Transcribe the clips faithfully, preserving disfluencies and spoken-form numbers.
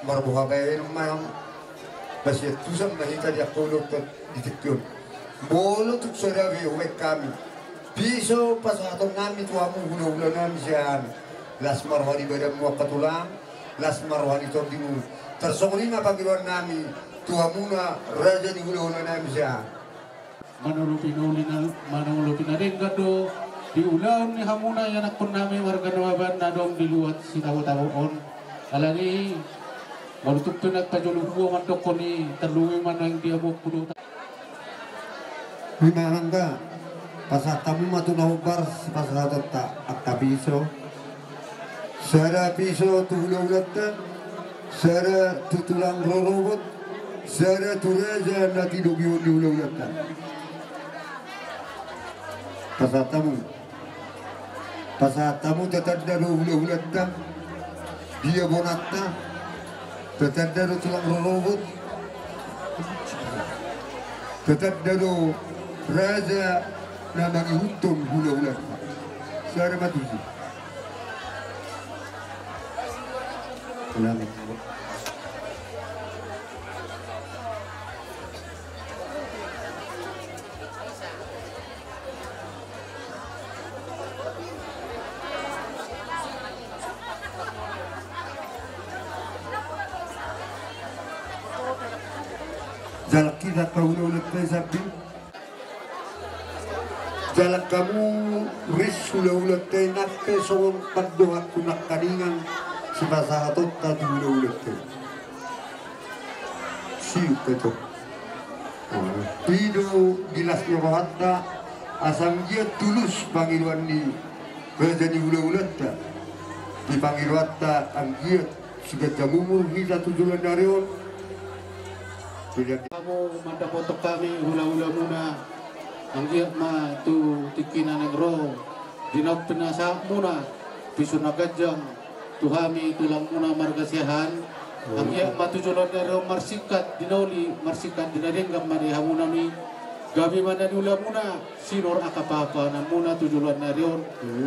Marboha baen ma, basian tusan ma hita di angka ulaonta di tingki on. Molo tung sada pe hubaen hami piso pasahatonnami tu hamu hulahulanami sian, las ma roha ni badanmu angka tulang, las ma roha ni tondimu. Tarsongon i ma pangidoannami tu hamuna raja ni hulahulanami sian. Manolopi na uli na, manolopi na denggan do di ulaon ni hamuna ianakkonnami marga Nababan na adong di luat Sitabo-tabo on. Alani i, molo tung pe na pajolo hua mandokkon i, tarlumobi ma naeng di hamu angka ulaonta. Ima angka, pasahat hamu ma tu na hombar sipasahatonta angka piso. Sada piso tu hulahulanta, sada tu tulang rorobot, sada tu raja na tinobihon ni hulahulanta. Pasahat hamu. Pasahat hamu tatanda do hulahulanta, dia bonanta, tatanda do tulang rorobot, tatanda do raja na mangihuthon hulahulanta. Sada ma tusi. Ulang. Jalang hita angka hulahulanta i sambing. Jalang hamu ris hulahulanta i nang pe songon pandohanku nangkaningan sipasahatonta tu hulahulanta i. Siup pe tong. I do di las ni rohanta, asa anggiat tulus pangidoan ni raja ni hulahulanta. Di pangidoanta anggiat siganjang umur hita tu joloan ni ari on. Hamu mandapothon hami hulahulamuna, anggiat ma tu tingki na naeng ro, di naung pinasahatmuna piso na ganjang tu hami tulangmuna marga Siahaan. Anggiat ma tu joloan ni ari on marsingkat di na uli, marsingkat di na denggan ma di hamu nami. Gabe ma na niulamuna sinur angka pahanpahananmuna tu joloan ni ari on.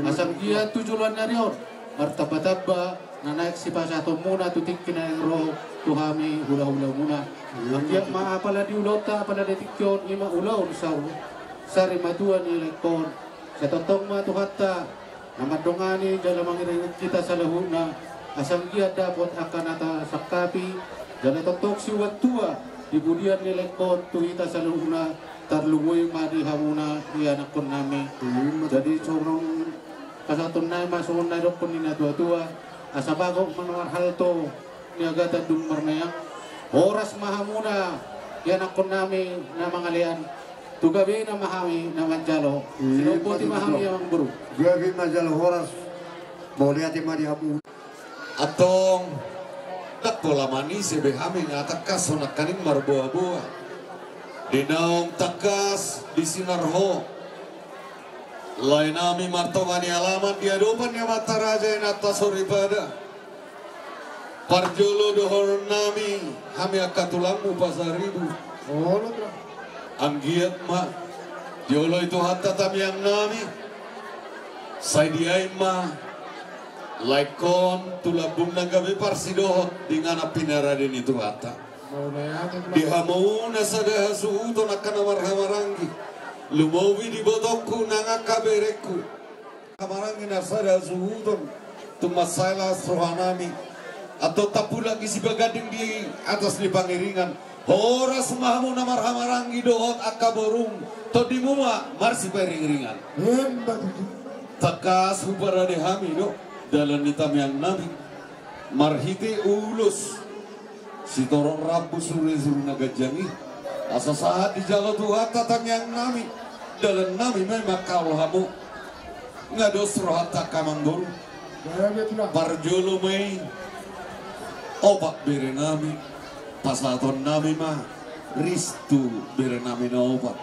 Asa anggiat tu joloan ni ari on martambatamba na naeng sipasahatonmuna tu tingki na naeng ro tu hami hulahulamuna. Anggiat ma apala di ulaonta apala di tingki on, ima ulaon sau sari matua ni laengkon. Sai tongtong ma Tuhanta na mandongani jala mangiringi hita saluhutna, asa anggiat dapot angka na tasangkapi jala tongtong siubat tua di pudian ni laengkon tu hita saluhutna, tarlumobi ma di hamuna ianakkonnami. Jadi songon pasahatonnami ma songon na nidokkon ni natuatua, asa bagot ma na marhalto niagatan dung marmeang. Horas ma hamuna ianakkonnami na mangalean, tu gabena ma hami na manjalo. Sinomboti ma hami amangboru. Gabe ma jala horas. Mauliate ma di hamu. Antong, ndang pola manise be hami nga tangkas nangkaning marboaboa. Di naung tangkas di sinar ho, laenami martonga ni alaman di adopan ni amanta raja inanta soripada. Parjolo dohononnami hami angka tulangmu Pasaribu. Anggiat ma dioloi Tuhanta tamiangnami. Sai diain ma laengkon tu lambung na gabe parsidohot di inganan pinarade ni Tuhanta. Di hamu na sada hasuhuton angka na marhahamaranggi, lumobi di ibotongku nang angka berengku. Hamaranggi na sada hasuhuton, tung mansai las rohanami. Antong tampulak ni sibaganding di atas ni pangiringan. Horas ma hamu na marhahamaranggi dohot angka borum, tondimu ma marsipairiringan. Tangkas huparade hami do dalan ni tamiangnami marhite ulos sitorop rambu suru-suru na ganjang i. Asa sahat dijalo Tuhanta tamiangnami, dalannami ma i mangkaol hamu. Nga dos rohanta angka amangboru. Parjolo ma i opat berenami, pasahatonnami ma ris tu berenami na opat.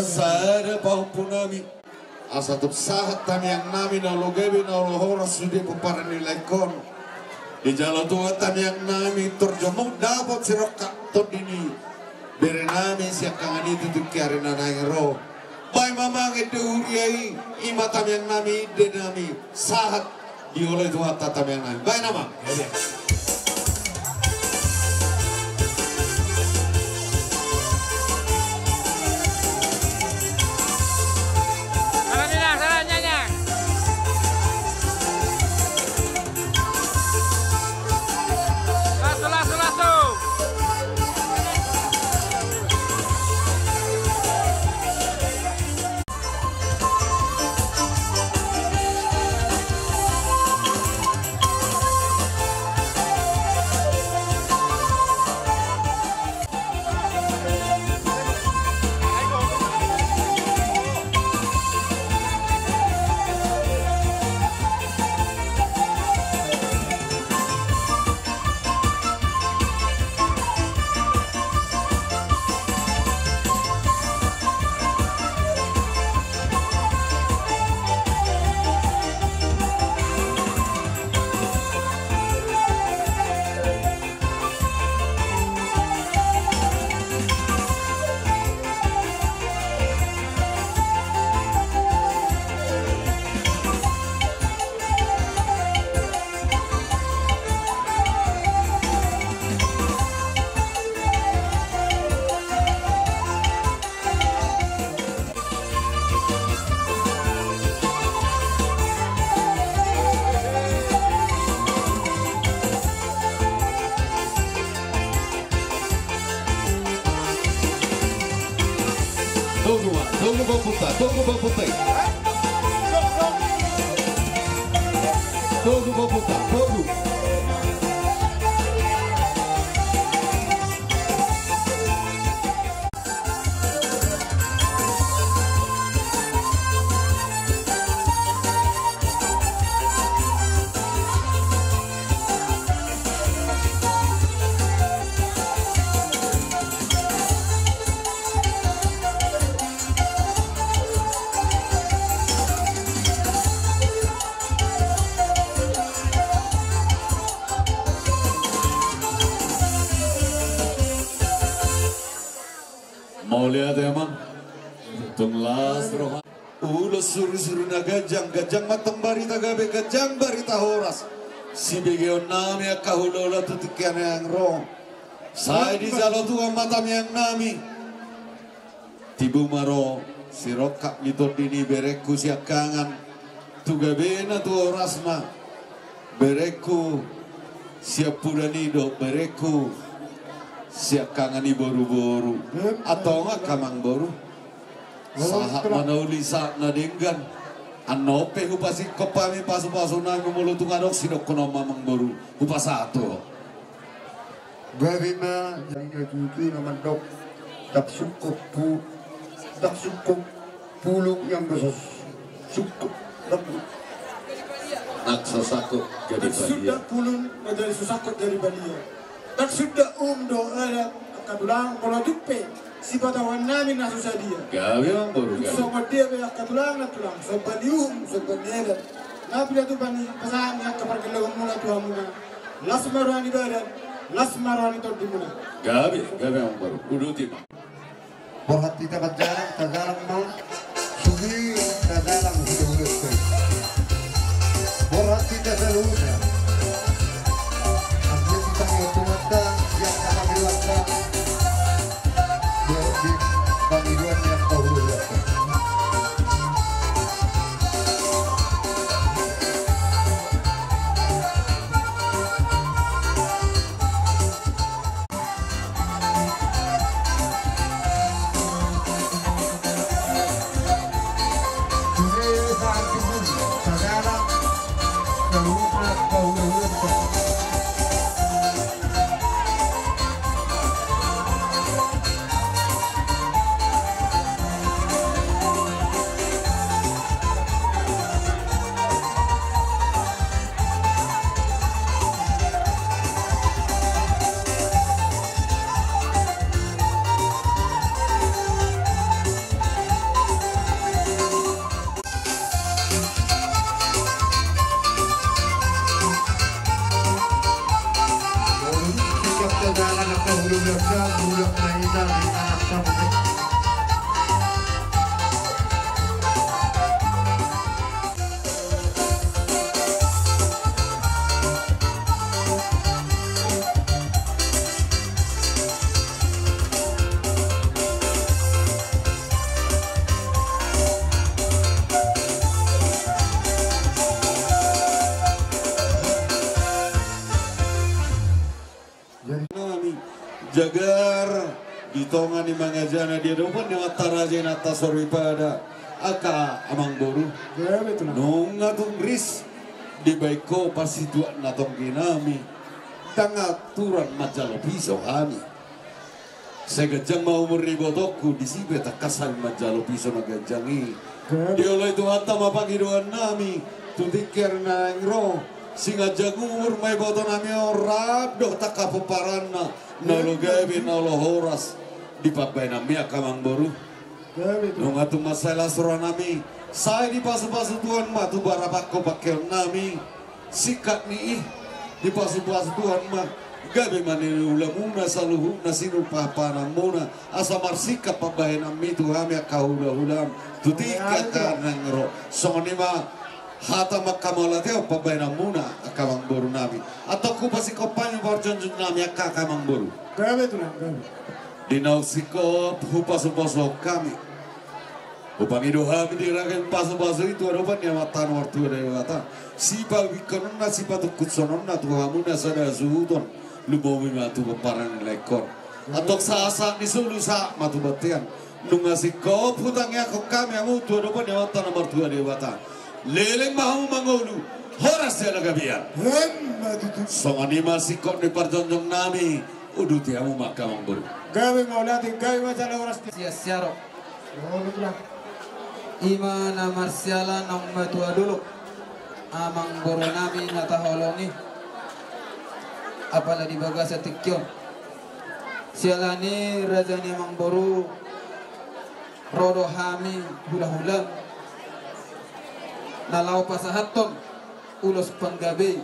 Sada pahompunami. Asa tung sahat tamiangnami na olo gabe na olo horas sude pomparan ni laengkon. Dijalo Tuhan tamiangnami torjomong dapot sirongkap tondi ni berenami siangkangan i tu tingki ari na naeng ro. Baen ma amang ende huria i, ima tamiangnami, indenami, sahat dioloi Tuhanta tamiangnami. Baen amang. Togu bambuta, togu bambuta i. Togu bambuta, togu. Mauliate, Amang. Tung las roha. Ulos suri-suri na ganjang, ganjang ma antong barita gabe, ganjang barita horas. Sibegeonnami angka hula-hula tu tingki na naeng ro. Sai dijalo Tuhan ma tamiangnami. Tibu ma ro sirongkap ni tondi ni berengku siangkangan. Tu gabena tu horasna. Berengku siampudan i dohot berengku siangkangan i boru-boru. Antong angka amangboru. Sahat ma na uli sahat na denggan. Annon pe hupasingkop hami pasu-pasunami molo tung adong sidohonon amangboru. Hupasahat ho. Gabe ma, jadi na tutu na mandok. Ndang sungkop pu-, ndang sungkop pulung yang dosa sungkop. Ndang sungkop jadi balia. Ndang sungkop pulung jadi sungkop jadi balia. Ndang sungkop um do ada angka tulang molo tung pe. Sipatauannami na so sadia. Gabe amangboru, gabe. Songon dia pe angka tulang na tulang. Somba ni uhum, somba ni adat. Na pina tupa ni pasahat ni angka pargellehonmuna tu hamuna. Las ma roha ni badan, las ma roha ni tondimuna. Gabe, gabe amangboru. Uduti ma. Borhat hita manjalang, tajalang ma. Suhi tajalang hita hulehon. Borhat hita saluhutna. Ambiat hita ni otunanta, yang sama di luar. Di, di, pangidoan yang kau hulehon. Jadi nami jagar di tonga ni mangajana di adopan ni amanta raja inanta soripada angka amangboru. Nunga tung ris dibaen ho parsituak na tonggi nami. Ndang aturan manjalo piso hami. Sai ganjang ma umur ni ibotongku, disi pe tangkas hami manjalo piso na ganjang i. Dioloi Tuhanta ma pangidoan nami tu tingki na naeng ro. Sai ganjang umur ma iboto nami on rap dohot angka pomparanna na olo gabe na olo horas di pambahenan nami angka amangboru. Nunga tung mansai las roha nami, sai dipasu-pasu Tuhan ma tu barabangko pangkeon nami. Singkat ni i dipasu-pasu Tuhan ma gabe ma niula muna saluhutna sinumpahan pangan muna asa marsingkat pambahenan nami tu hami angka hula-hulam tu tingki angka naeng ro. Songon i ma hata manghamauliateon pambahenan muna angka amangboru nami. Antong hupasingkop hami parjongjong nami angka amangboru. Di naung singkop hupasu-pasu hami. Hupangido hami di ragam pasu-pasu i tu adopan ni Amanta na martua Debata. Sipaungkaponna, sipatungkushononna tu hamuna sada hasuhuton. Lumobi ma tu pomparan ni laengkon. Antong sahat-sahat ni solu sahat ma tu bontean. Nunga singkop hutangiangkon hami hamu tu adopan ni Amanta na martua Debata. Leleng ma hamu mangolu, horas jala gabe. Emma tutu. Songon i ma singkop ni parjongjong nami. Uduti hamu ma angka amangboru. Gabe mauliate, gabe ma jala horas. Siasiaro. Ima na marsiala naung matua dolok, amangboru nami na taholongi. Apala di bagasan tingki on, siala ni raja ni amangboru, ro do hami hulahula na laho pasahathon ulos panggabe,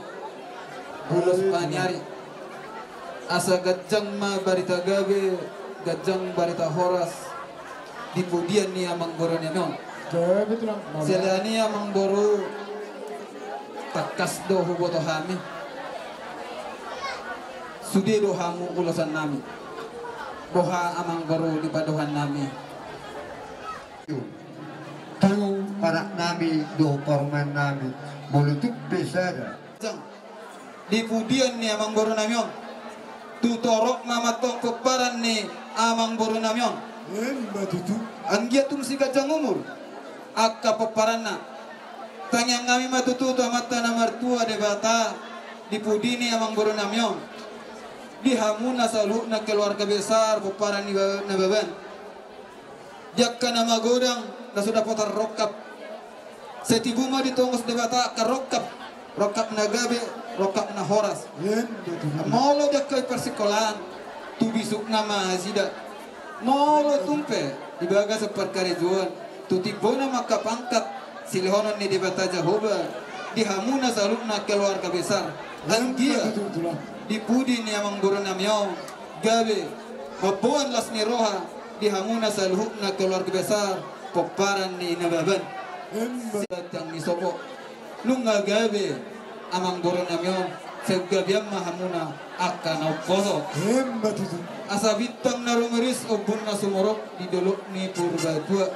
ulos paniari. Asa ganjang ma barita gabe, ganjang barita horas di pudian ni amangboru nami on. Siala ni amangboru, tangkas do huboto hami. Sude do hamu ulosan nami. Boha amangboru di padohan nami. Tu anak nami dohot parumaen nami, molo tung pe sada. Di pudian ni amangboru nami on. Tu torop ma mantong pomparan ni amangboru nami on. Emma tutu. Anggiat tung siganjang umur angka pomparanna. Tangiang nami ma tutu tu Amanta na martua Debata di pudi ni amangboru nami on. Di hamuna saluhutna keluarga besar pomparan ni ba-, Nababan. Di angka na magodang na so dapotan rongkap. Sai tibu ma ditongos Debata angka rongkap, rongkap na gabe, rongkap na horas. Molo di angka parsikolaan, tu bisukna ma nasida. Molo tung pe di bagasan parkarejoan, tu timbona ma angka pangkat silehonon ni Debata Jahowa di hamuna saluhutna keluarga besar. Anggiat di pudi ni amangboru nami on gabe mamboan las ni roha di hamuna saluhutna keluarga besar pomparan ni Nababan. Emma. Sibatang ni sopo. Nunga gabe amangboru nami on, sai gabean ma hamuna angka na umposo. Emma tutu. Asa bintang na rumiris ombun na sumorop di dolok ni Purbatua,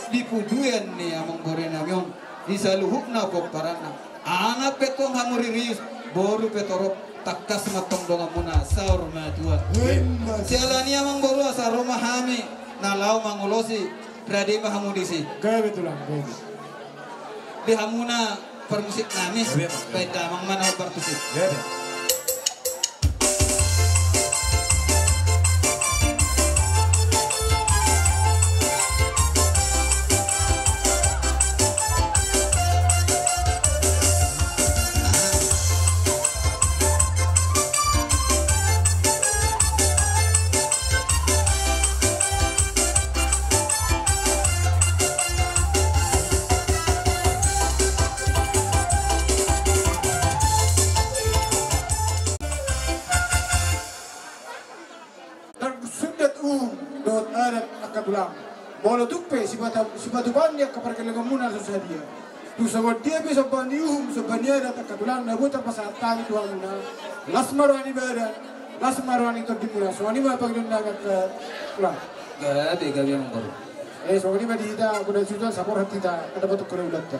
di pudian ni amangboru nami on, di saluhutna pomparanna. Anak pe tong hamu ririus, boru pe torop, tangkas ma tong donganmuna saur matua. Emma. Siala ni amangboru, asa ro ma hami na laho mangulosi, rade ma hamu disi. Gabe tulang, gabe. Di hamuna parmusik nami. Gabe, Bang, gabe. Baen damang ma na partusi. Gabe. Tarsundat uhum dohot adat angka tulang. Molo tung pe sipata-, sipatupaon ni angka pargellengonmuna na so sadia. Tung songon dia pe somba ni uhum, somba ni adat angka tulang na boi tarpasahat hami tu hamuna. Las ma roha ni badan, las ma roha ni tondimuna. Songon i ma pangidoan nami angka tulang. Gabe, gabe amangboru. Eh, songon i ma di hita, muna suda saborhat hita, kada botok kore ulanta.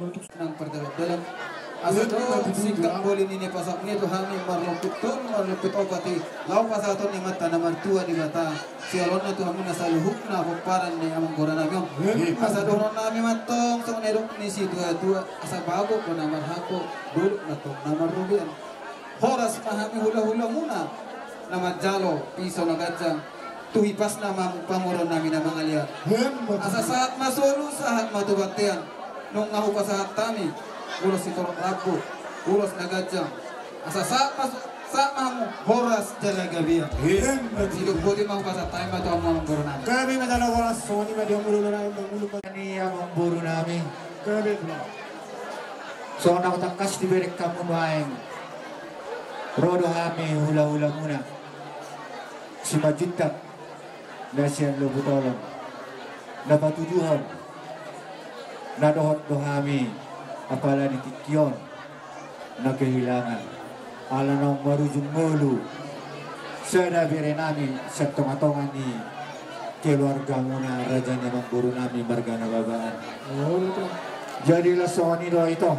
Nang pardalan-dalan. Asa dohot singkat bolon ni na pasapna tu hami marlompit tolu marlompit opat i, laho pasahaton ni Amanta na martua Debata siolona tu hamuna saluhutna pomparan ni amangboru nami on. Asa dohonon nami ma antong songon na nidok ni situa-tua, asa bagot do na marhapo, dolok ma antong na marrobean. Horas ma hami hula-hulamuna na manjalo piso na ganjang tu hipasna ma pamoruon nami na mangalean. Asa sahat ma solu, sahat ma tu bontean. Nunga hupasahat hami ulos sitorop rambu, ulos na ganjang. Asa sahat ma, sahat ma hamu horas jala gabean. Sidok boti ma hupasahat hami ma tu hamu amangboru nami. Gabe ma jala horas, songon i ma di hamu lolo nami, mangulum ma ni amangboru nami. Gabe ma. Songon na hutangkas dibereng hamu nuaeng, ro do hami hula-hulamuna Simanjuntak na sian Lobutolon, na patuduhon na dohot do hami apala di tingki on na kehilangan, ala naung marujung ngolu sada bere nami sian tonga-tonga ni keluargamuna, raja ni amangboru nami marga Nababan. Jadi laos songon i do ito.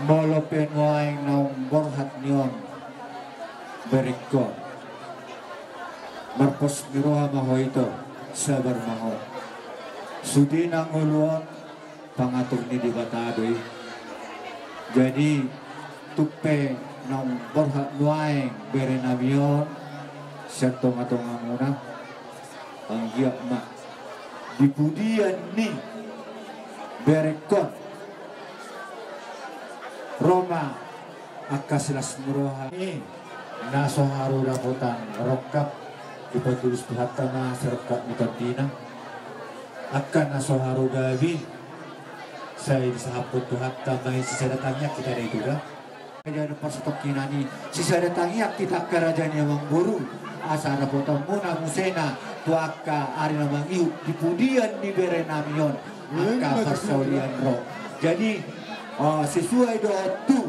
Molo pe nuaeng naung borhat ni on berengkon, marpos ni roha ma ho ito, sabar ma ho. Sude na ngolu on pangatur ni Debata do i. Jadi tung pe naung borhat nuaeng bere nami on sian tonga-tongamuna, anggiat ma di pudian ni berengkon ro ma angka silas ni roha. Na so haru dapotan rongkap, dipatulus Tuhanta ma sirongkap ni tondina. Angka na so haru gabe, sai disahaphon Tuhanta ma i, sisada tangiang hita da i tu da. Jadi parsatongkinan i, sisada tangiang hita angka raja ni amangboru, asa dapotanmuna musena tu angka ari na mangihut di pudian ni bere nami on angka parsaulian ro. Jadi sesuai do tu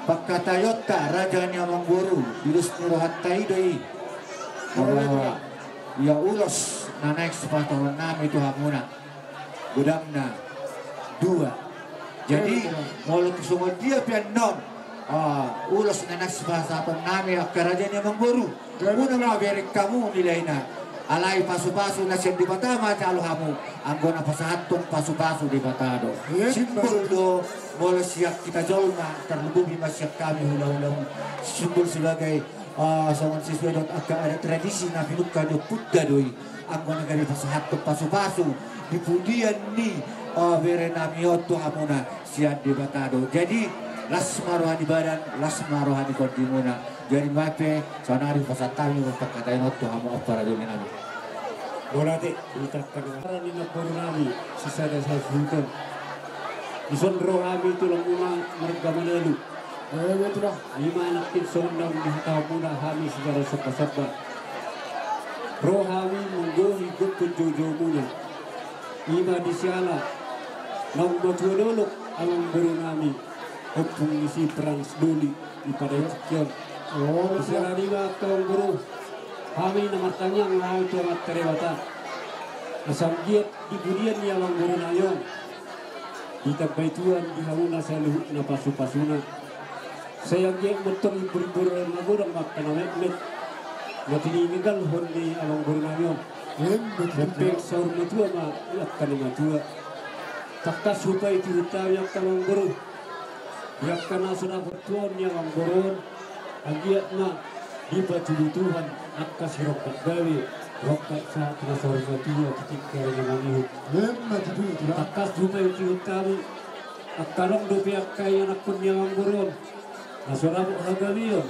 pangkataionta raja ni amangboru, di dos ni rohanta i do i. Ia ulos na naeng sipasahaton nami tu hamuna, godangna dua. Jadi molo tung songon dia pe annon ulos na naeng sipasahaton nami angka raja ni amangboru, unang ma bereng hamu nilaina. Alai pasu-pasu na sian Debata ma jalo hamu, anggo na pasahathon pasu-pasu Debata do. Simbol do molo sian hita jolma, tarlumobi ma sian hami hula-hula, simbol sebagai songon sesuai dohot angka adat tradisi na pinungka ni ompunta do i. Anggo na gabe pasahathon pasu-pasu di pudian ni bere nami on tu hamuna, sian Debata do. Jadi las ma roha ni badan, las ma roha ni tondimuna. Jadi nuaeng pe saonari hupasahat hami ma pangkataion on tu hamu ampa raja ni nami. Mauliate. Di tangkas ni amangboru nami sisada sasuhuton, dison ro hami tulangmuna marga Manalu. Ima nangkin songon naung dihatahonmuna hami sisada samba-samba. Ro hami manggohi gokhon jou-joumuna. Ima di siala naung matua dolok amangboru nami, Ompung ni si Frans Doli di Padayaskion. Di siala ni i ma angka amangboru, hami na martangiang ma hami tu Amanta Debata, asa anggiat di pudian ni amangboru nami on ditambai Tuhan di hamuna saluhutna pasu-pasuna. Sai anggiat ma antong imbur-imbur na godang ma angka na metmet na tininggalhon ni amangboru nami on. Hempeng saur matua ma angka na matua. Tangkas hupaihut hami angka amangboru, di angka na so dapot tuaon ni amangboru on, anggiat ma dipatudu Tuhan angka sirongkap gabe, rongkap sahat na saur matua di tingki ari na mangihut. Tangkas hupaihut hami angka adong dope angka ianakhon ni amangboru on na so dapot hagabeon,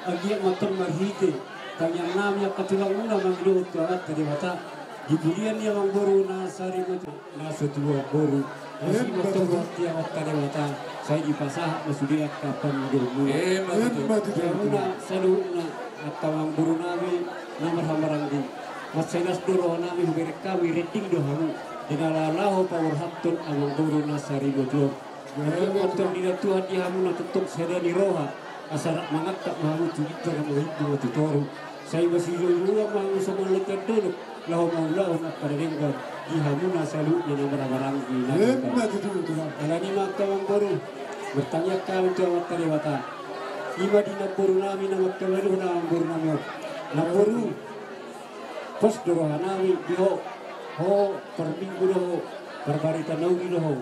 anggiat ma antong marhite tangiang nami angka tulangmuna mangidohon tu Amanta Debata, di pudian ni amangboru na sari matua, na so tuaon boru, asi ma antong roha di Amanta Debata, sai dipasahat ma sude angka pangidoanmuna. Di hamuna saluhutna angka amangboru nami na marhamaranggi, mansai las do roha nami hubereng hami, rinding do hamu di na laho paborhathon amangboru na sari matua on. Antong diida Tuhan di hamuna tongtong sada ni roha, asa rap mangangkat ma hamu tu ginjang, mahimbung ma tu toru. Sai masijou-jouon ma hamu songon longan dolok, Laho mangulahon angka na denggan di hamuna saluhutna na marhahamaranggi. Emma tutu, Tulang. Alani i ma angka amangboru, martangiang hami tu Amanta Debata. I ma di namboru nami na mangkabaluhon amangboru nami on. Namboru, pos do roha nami di ho, ho parminggu do ho, parbarita na uli do ho.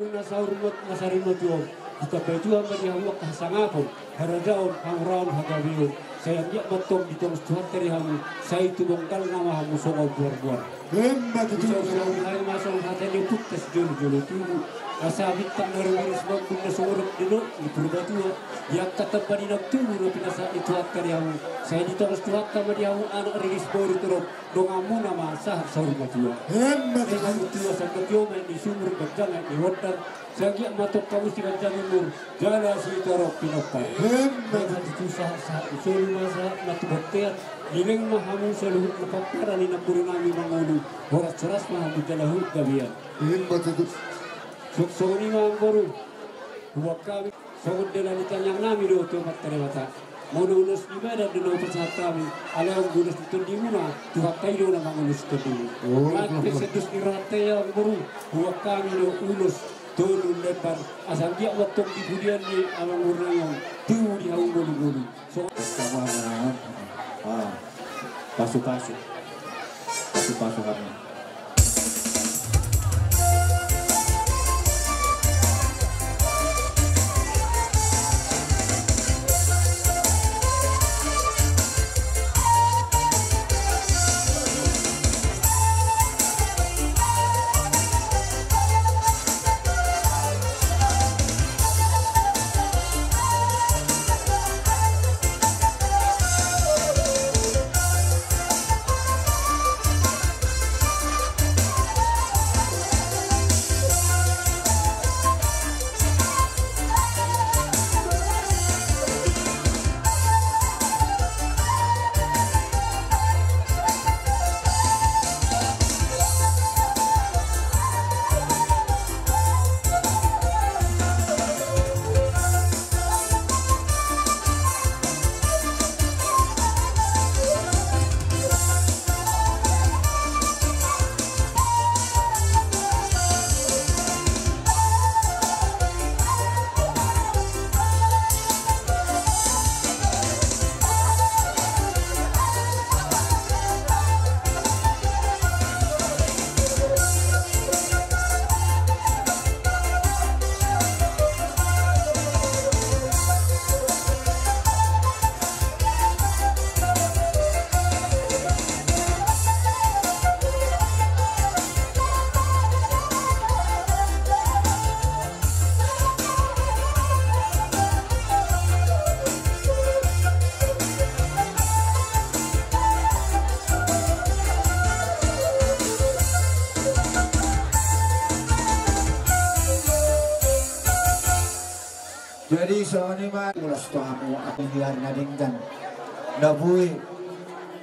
Na saur ma, na saur matua on, ditambai Tuhan ma di hamu angka hasangapon, harajaon, hamoraon, hagabeon. Sai anggiat ma antong ditongos Tuhanta di hamu, sai tu bonggalna ma hamu songon boarboar. Emma tutu. Disautsaut hami ma songon hata ni ompunta sijolojolo tubu. Asa bintang na rumiris mambun na so godang di dolok ni Purbatua, di angka tamba ni naung tubu na pinasahat ni Tuhanta di hamu, sai ditongos Tuhanta ma di hamu anak riris boru torop. Donganmuna ma sahat saur matua. Emma tutu. Sahat saur matua, sandok i ma aek ni sumur, ganjang aek ni bondar. Sai anggiat ma antong hamu siganjang umur jala sitorop pinompar. Emma tutu. Sahat sahat ni solu ma sahat ma tu bontean. Dilehon ma hamu saluhutna pomparan ni namboru nami mangolu. Horas horas ma hamu jala huhut gabean. Emma tutu. Songon i ma amangboru. Huboan hami songon dalan ni tangiang nami do tu Amanta Debata. Molo ulos ni badan do na hupasahat hami, alai anggo ulos ni tondimuna, Tuhanta i do na mangulosi tondimuna. Nang pe sai dos ni rohanta i amangboru, huboan hami do ulos tolu lembar, asa anggiat ma antong di pudian ni amangboru nami on tubu di hamu ngolungolu. Pasu-pasu. Pasu-pasu hami. Jadi songon i ma ulos tu hamu, angka di ari na denggan na boi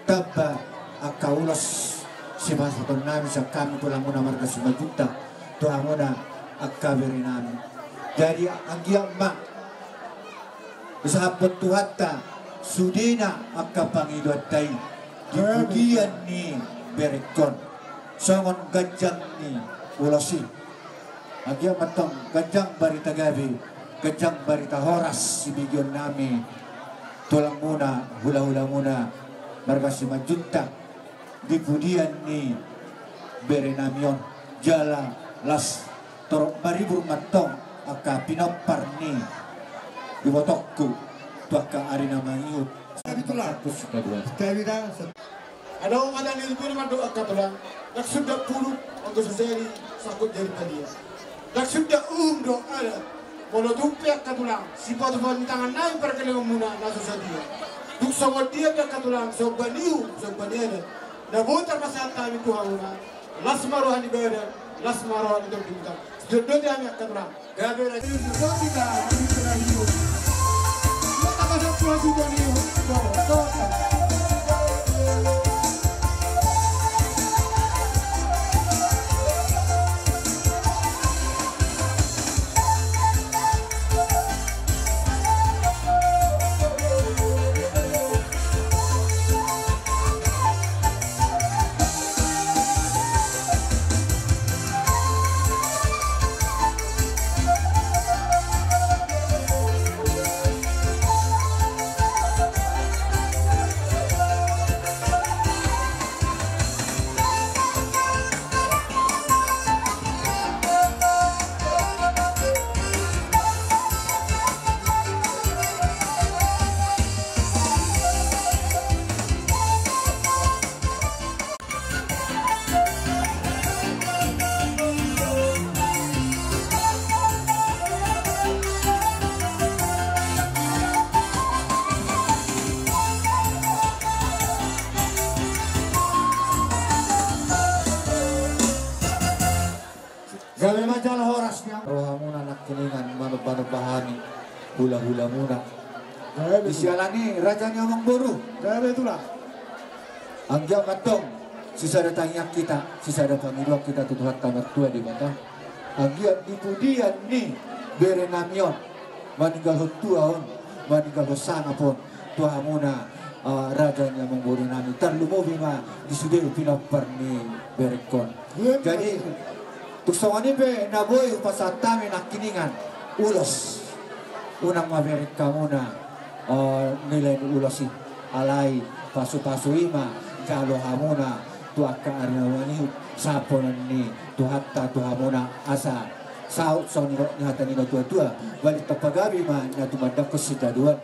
tamba angka ulos sipasahaton nami sian hami tulangmuna marga Simanjuntak tu hamuna angka bere nami. Jadi anggiat ma disahaphon Tuhanta sudena angka pangidoanta i di pudian ni berengkon songon ganjang ni ulos i. Anggiat ma antong ganjang barita gabe, ganjang barita horas sibegeon nami tulangmuna, hulahulamuna marga Simanjuntak di pudian ni bere nami on. Jala las torop maribur ma antong angka pinompar ni ibotongku tu angka ari na mangihut. Adong hata ni tutur mandok angka tulang, ndang suda puduk anggo so jadi sangkut jari talia. Ndang suda uhum dohot adat, molo tung pe angka tulang sipatupaon ni tangan nami pargellengonmuna na so sadia. Tung songon dia pe angka tulang somba ni uhum somba ni adat na boi tarpasahat hami tu hamuna, las ma roha ni badan, las ma roha ni tondi hami. Sidondoti hami angka tulang. manomba-nomba hami hula-hulamuna. Gabe. Di siala ni i, raja ni amangboru. Gabe, Tulang. Anggiat ma antong sisada tangiang hita, sisada pangidoan hita tu Tuhanta Martua Debata. Anggiat di pudian ni berenami on, maninggalhon tua on, maninggalhon sangap on, tu hamuna, eh, raja ni amangborunami, tarlumobi ma di sude pinompar ni berengkon. Jadi, tung songon i pe na boi hupasahat hami nangkiningan, ulos. Unang ma bereng hamuna, eh, nilai ni ulos i. Alai pasu-pasu i ma jalo hamuna tu angka ari na mangihut, sahaphon ni Tuhanta tu hamuna asa saut songon nidok ni hata ni natua-tua, balintang pagabe ma na tumandangkon sitadoan.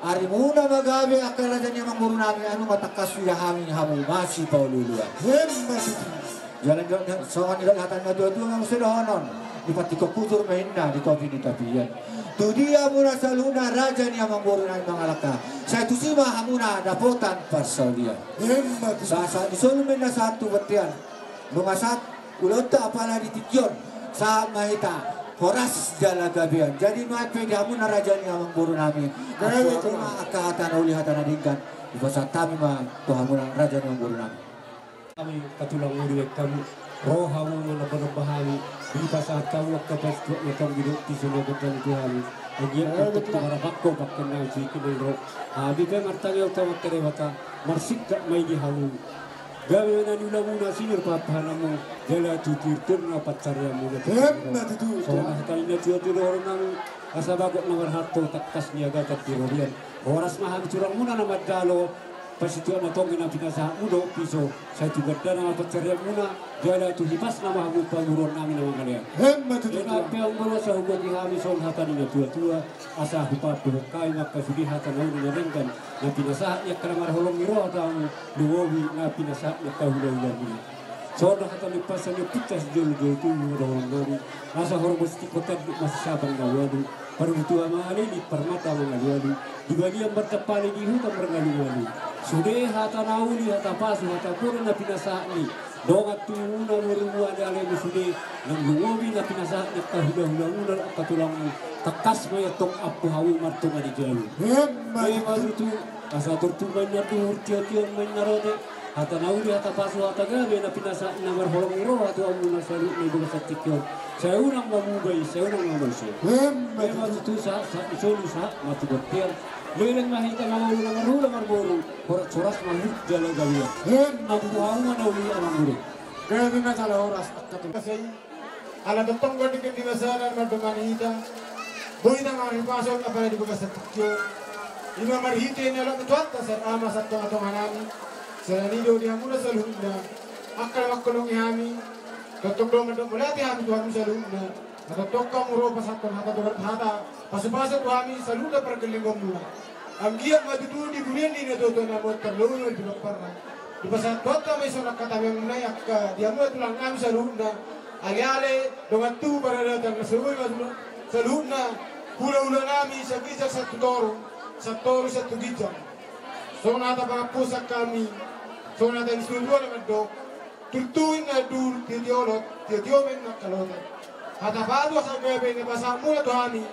Arimuna ma gabe angka raja ni amangborunami, ai nunga tangkas huida hami hamu masipaolo-oloan. Emma tutu. Jala nidok ni, songon nidok ni hata ni natua-tua ma muse dohonon: Di pantingkon hujur ma inna, di topi ni tapian. Tu dia hamuna saluhutna raja ni amangborunami mangalangka, sai tusi ma hamuna dapotan parsaulian. Emma tutu. Sahat-sahat ni solu ma inna sahat tu bontean. Nunga sahat ulaonta apala di tingki on, sahat ma hita horas jala gabean. Jadi nuaeng pe di hamuna raja ni amangborunami, gabe, Tulang, angka hata na uli, hata na denggan, hupasahat hami ma tu hamuna raja ni amangborunami. Hami angka tulang, uli ma hamu, ro hamu manomba-nomba hami, dipasahat hamu angka pasituak na tong, didok piso na gondang tu hami. Anggiat, gabe, Tulang, tumarapak ho pangkennami sikinan ro. Hami pe martangiang tu Amanta Debata, marsingkat ma i di hamu. Gabe ma na niulamuna, sinur pahanpahananmu, jala tu tirtir na pansarianmuna. Emma tutu. Songon hata ni natua-tua dohononnami: Asa bagot na marhalto, tangkas niagatan di robean. Horas ma hami turamuna na mandalo, pasituak na tong i na pinasahatmu dohot piso, sai tu gandana ma pansarianmuna, jala tu hipasna ma hamu pamoruonnami na mangalean. Emma tutu. Ina pe amangboru, asa hugohi hami songon hata ni natua-tua, asa hupadohon hami ma angka sude hata na uli na denggan na pinasahat ni angka na marholong ni roha tu hamu, lumobi na pinasahat ni angka hula-hulamuna. Songon hata ni ompunta sijolo-jolo tubu ma dohononnami: Asa horbo sitingko tanduk, masisabang na ualu, parhutuha mangalilit, parmata mangalualu, di balian martampali, di huta marngalu-ngalu. Sude hata na uli, hata pasu, hata boru na pinasahat ni dongan tubumuna, borumuna, ale-alemu sude, nang lumobi na pinasahat ni angka hula-hulamuna, angka tulangmu, tangkas ma i antong ampu hamu martonga ni jabu. Emma tutu. Asa turtu ma inna duhur, tio-tio ma inna lote, hata na uli, hata pasu, hata gabe na pinasahat ni na marholong ni roha tu hamuna saluhutna di bagasan tingki on, sai unang ma muba i, sai unang ma mose. Emma tutu. Sahat-sahat ni solu, sahat ma tu bontean. Leleng ma hita na marhula, marhula marboru, horas-horas ma hurang jala gabean. Emma tutu. Ampu hamu ma na uli, amangboru. Gabe ma jala horas. Ala tongtong gondang di basana na mandongani hita, boi hita marhahipason apala di bagasan tingki on. I ma marhite ni halak ni Tuhanta, sian Ama, sian tonga-tonganami. Siala ni i do di hamuna saluhutna, angka na mangholongi hami, tongtong do mandok mauliate hami tu hamu saluhutna. Tongtong hamu ro pasahathon hata, hata pasu-pasu tu hami saluhutna pargellengonmuna. Anggiat ma tutu di pudian ni natua-tuanami on, tarlumobi ma di pinomparna, dipasahat Tuhanta ma i songon angka tangiangmuna i, angka di hamuna tulangnami saluhutna, ale-ale, dongan tubu, paradaton, na so boi ma saluhutna hula-hulanami sian ginjang sahat tu toru, sian toru sahat tu ginjang. Songon hata pangampuon sian hami, songon hata ni situa-tua na mandok: Turtu inna duhur, tio-tio olot, tio-tio ma inna angka lote. Hata pasu hata gabe na pasahatmuna tu hami,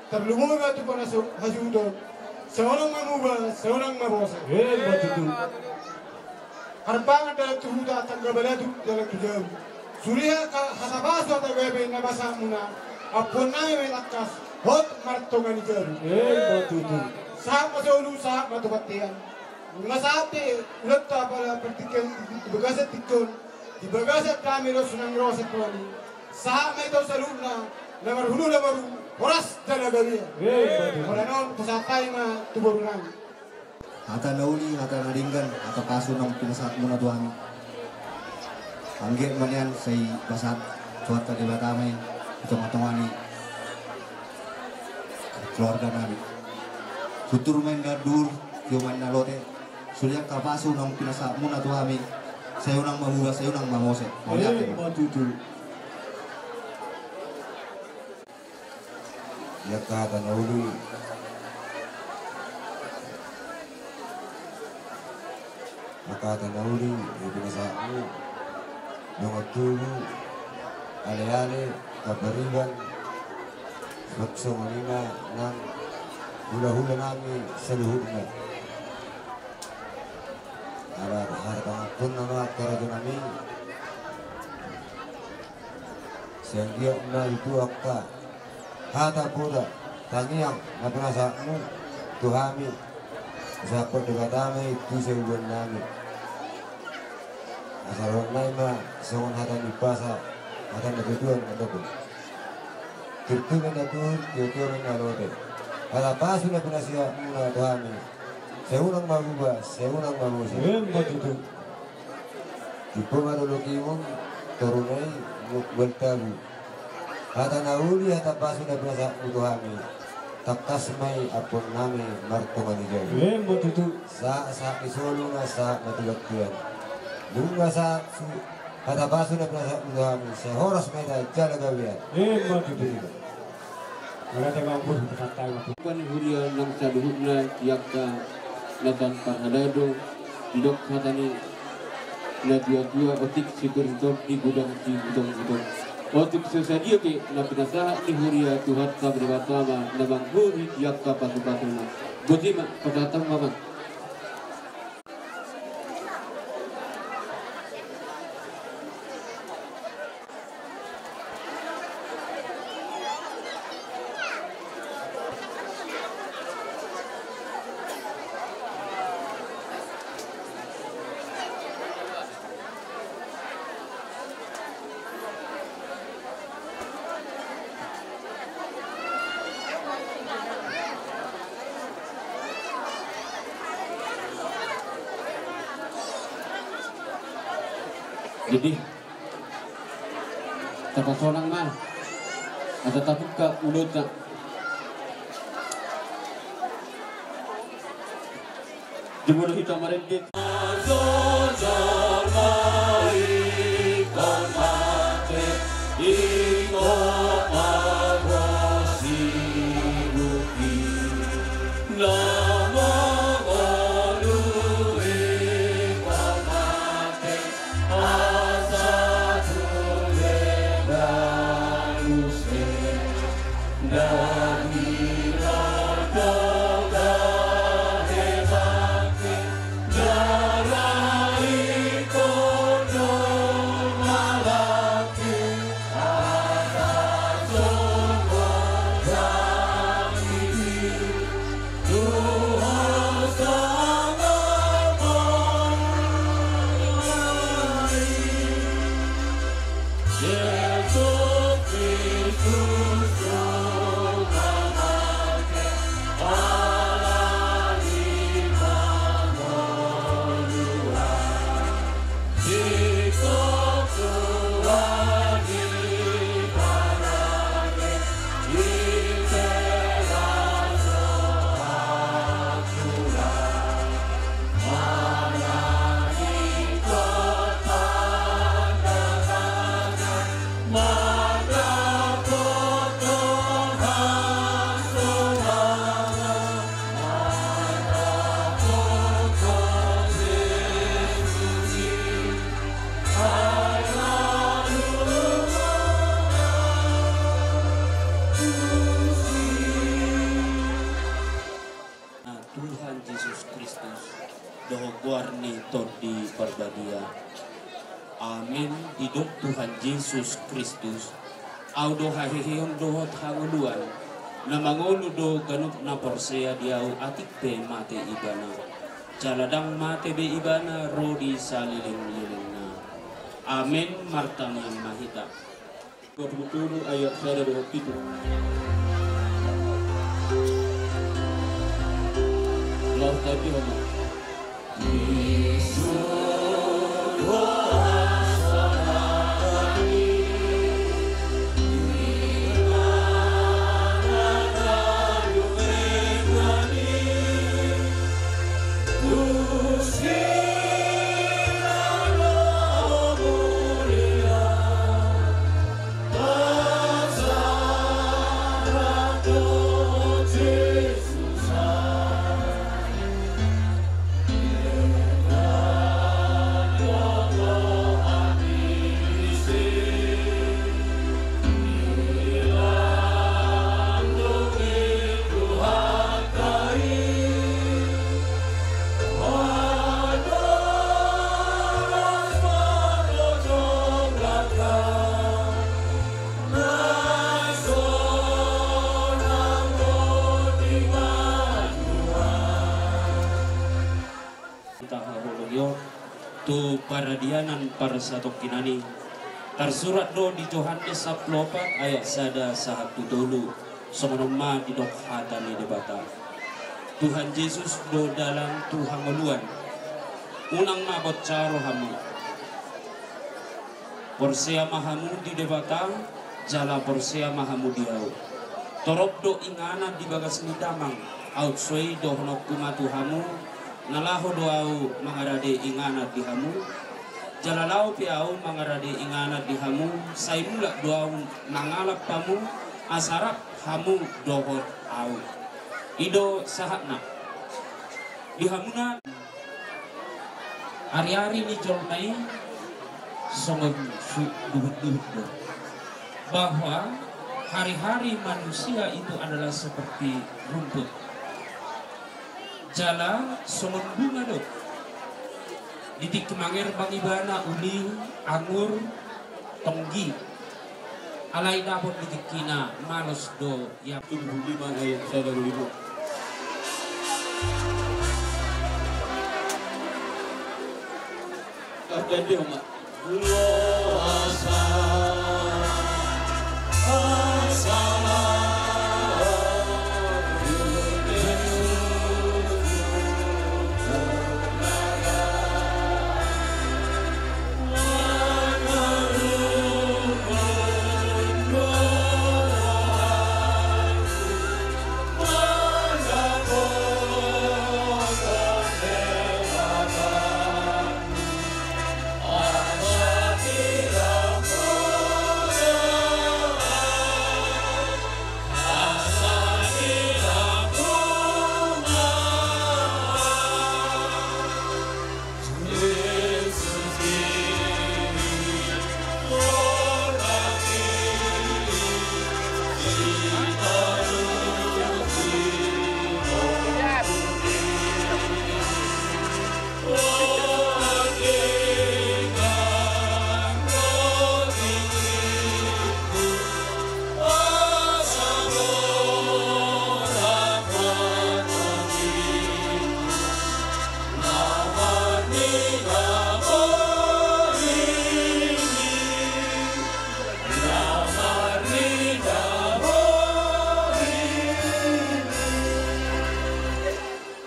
tarlumobi ma tu panasu hasuhuton, sai unang ma muba, sai unang ma mose. Emma tutu. Harbangan dalan tu huta, tangga balatuk dalan tu jabu. Sude angka hata pasu hata gabe na pasahatmuna, ampuonnami ma i tangkas hot martonga ni jabu. Emma tutu. Sahat ma solu, sahat ma tu bontean. Nunga sahat pe ulaonta apala partingkian di bagasan tingki on, di bagasan dame dohot sonang ni roha sian Tuhan i. Sahat ma hita saluhutna na marhula na marboru, horas jala gabean. Emma tutu. Molo on, pasahat hami ma tu borunami. Hata na uli, hata na denggan, hata pasu naung pinasahatmuna tu hami. Anggiat ma nian sai pasahat Tuhanta Debata ma i di tonga-tonga ni keluarganami. Turtu ma inna duhur, tio ma inna lote. Sude angka pasu naung pinasahatmuna tu hami, sai unang ma muba, sai unang ma mose. Mauliate. Emma tutu. Di angka hata na uli, angka hata na uli na pinasahatmu, dongan tubu, ale-ale, Pangariban, Songon i ma nang hulahula nami saluhutna. Ala hata pangamponna ma angka raja nami. Sai anggiat ma tutu angka hata poda tangiang na pinasahatmu tu hami disahaphon Debata ma i tu sialuan nami. Asa ro nai ma songon hata ni umpasa, hata na tutu na dohot. Tirtu ma na tutu, tio-tio ma na lote. Hata pasu na pinasahatmuna tu hami, sai unang ma bubar, sai unang ma muse. Emma tutu. Jumpa ma dolok i, toru nai, mual tabu. Hata na uli, hata pasu na pinasahatmu tu hami, tangkas ma i ampuan nami martonga ni jabu. Emma tutu. Sahat-sahat ni solu ma sahat ma tu bontean. Nunga sahat hata pasu na pinasahatmu tu hami, sai horas ma hita jala gabean. Emma tutu. Mauliate ma, Ampu, tu hata i. Huria nang saluhutna, di angka na tan parhalado, didok hata ni na tua-tua, otik sitortor di gudang sibutong-butong. Otik so sadia pe na pinasahat ni huria, Tuhanta Debata ma na manggohi di angka pasu-pasuna. Boti ma, pasahathon ma. Jadi, tapasonang ma asa tabuka ulunta. Jumolo hita marende. Tuhan Jesus Kristus, dohot goar ni Tondi Parbadia. Amen. Didok Tuhan Jesus Kristus, Au do haheheon dohot hangoluan. Na mangolu do ganup na porsea di Au, atik pe mate ibana, jala ndang mate be ibana ro di salelenglelengna. Amen. Martangiang ma hita. Dua puluh tolu ayat sada dohot pitu. Laos taendehon ma. Paradianan parsatongkinan i tarsurat do di Johannes sampulu opat ayat sada sahat tu tolu. Songon on ma didok hata ni Debata: Tuhan Jesus do dalan tu hangoluan. Unang ma bonsa rohamu. Porsea ma hamu di Debata, jala porsea ma hamu di ahu. Torop do inganan di bagas ni Damang. Aut so i dohononku ma tu hamu, na laho do ahu mangarade inganan di hamu. Jala laho pe ahu mangarade inganan di hamu, sai mulak do ahu mangalap hamu, asa rap hamu dohot ahu. I do sahatna. Di hamuna. Ari-ari ni jolma i songon su-, duhut-duhut do, bahwa hari-hari manusia itu adalah seperti rumput. Jala songon bunga do. Di tingki mangerbang ibana uli, anggur, tonggi. Alai dapot di tingkina malos do ia. Tujuh puluh lima ayat sada puluh lima. Tadi, Oma.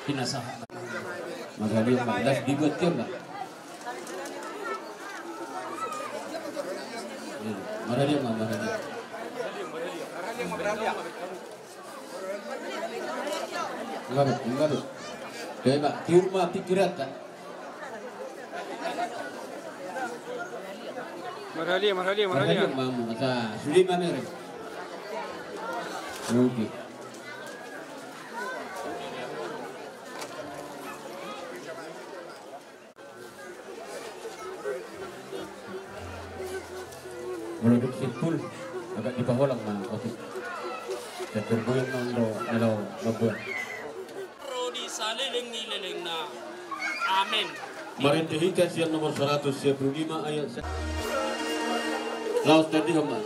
Pinasahat. Marhadiah ma, las dibuat tiang ma. Marhadiah ma, marhadiah. Enggak, enggak. Coba, tiur ma pikiranta. Marhadiah, marhadiah, marhadiah. Marhadiah ma, asa sude ma mere. Oke. Molo dung simpul, agak dipaholang ma, oke. Dan bergoyang ma on do, na laho mamboan. Ro di saleleng ni lelengna. Amen. Marende hita sian nomor seratus sia puluh lima ayat sa-, laos tadi hama.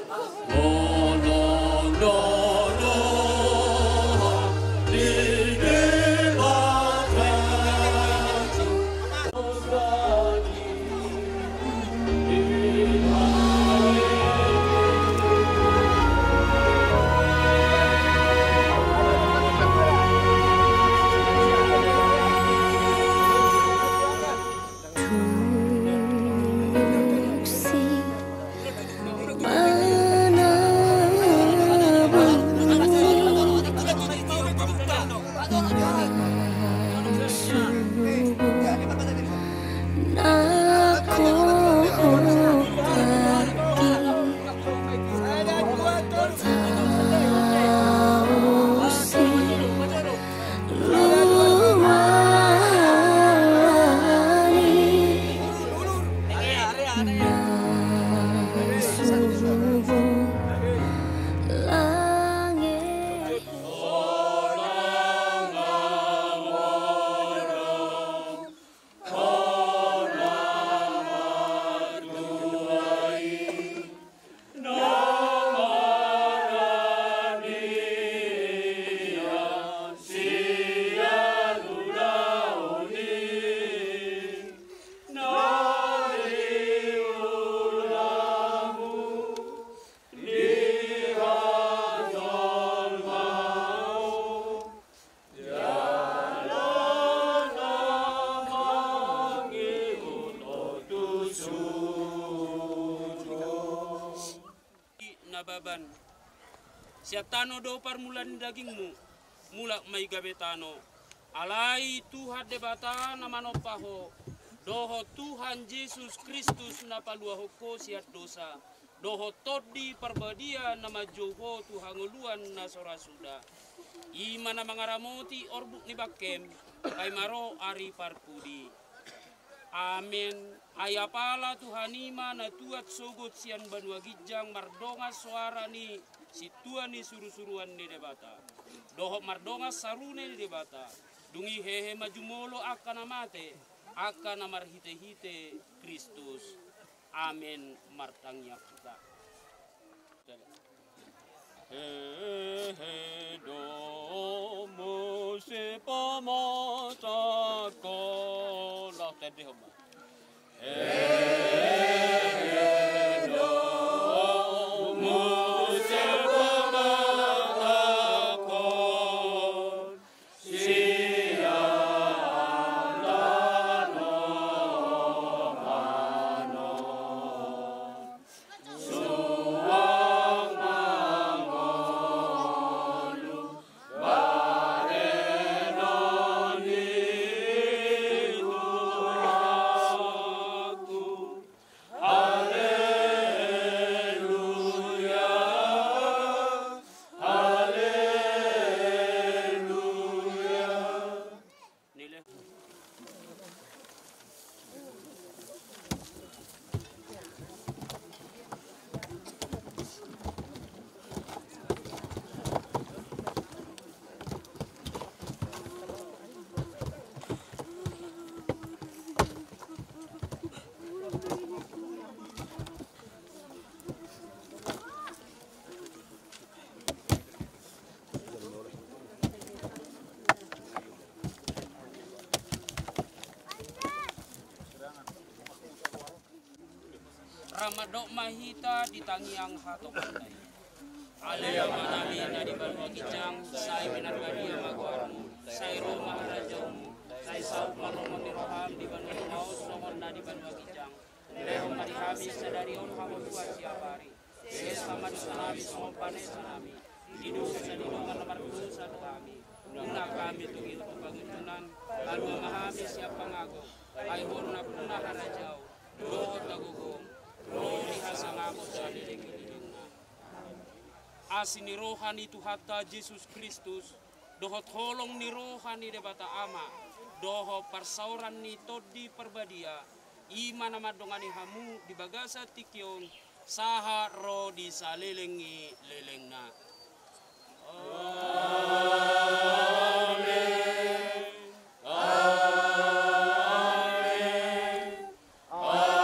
Sian tano do parmulaan ni dagingmu, mulak ma i gabe tano. Alai Tuhan Debata na manompa ho, dohot Tuhan Jesus Kristus na paluahon ho sian dosa, dohot Tondi Parbadia na manjou ho tu hangoluan na so ra suda. I ma na mangaramoti orbuk ni bangkem, paima ro ari parpudi. Amen. Ai apala Tuhan i ma na tuat sogot sian banua ginjang mardongan soara ni sintua ni surusuruan ni Debata, dohot mardongan sarune ni Debata, dung i hehe ma jumolo angka na mate, angka na marhitehite Kristus. Amen. Martangiang hita. Hehe do muse pamatangkon. Laos tandehon ma. Hehe do muse pamatangkon. Sian tano mangolu, suang mangolu, bahenon ni Tuhanku. Haleluya, haleluya. Ra mandok ma hita di tangiang hatopanna i. Ale Amanami na di banua ginjang, sai pinarbadia ma goarmu, sai ro ma harajaonmu, sai saut ma lomo ni roham di banua on songon na di banua ginjang. Lehon ma di hami sadari on hangoluan siapari. Sesa ma dosanami songon panesanami di dosa ni dongan na mardosa tu hami. Unang hami togihon tu pangunjunan, palua ma hami sian pangago. Ai Ho do nampuna harajaon dohot hagogoon ro di hasangapon saleleng ni lelengna. Asi ni roha ni Tuhanta Jesus Kristus, dohot holong ni roha ni Debata Ama, dohot parsaoran ni Tondi Parbadia, i ma na mandongani hamu di bagasan tingki on, sahat ro di saleleng ni lelengna. Amen. Amen. Amen.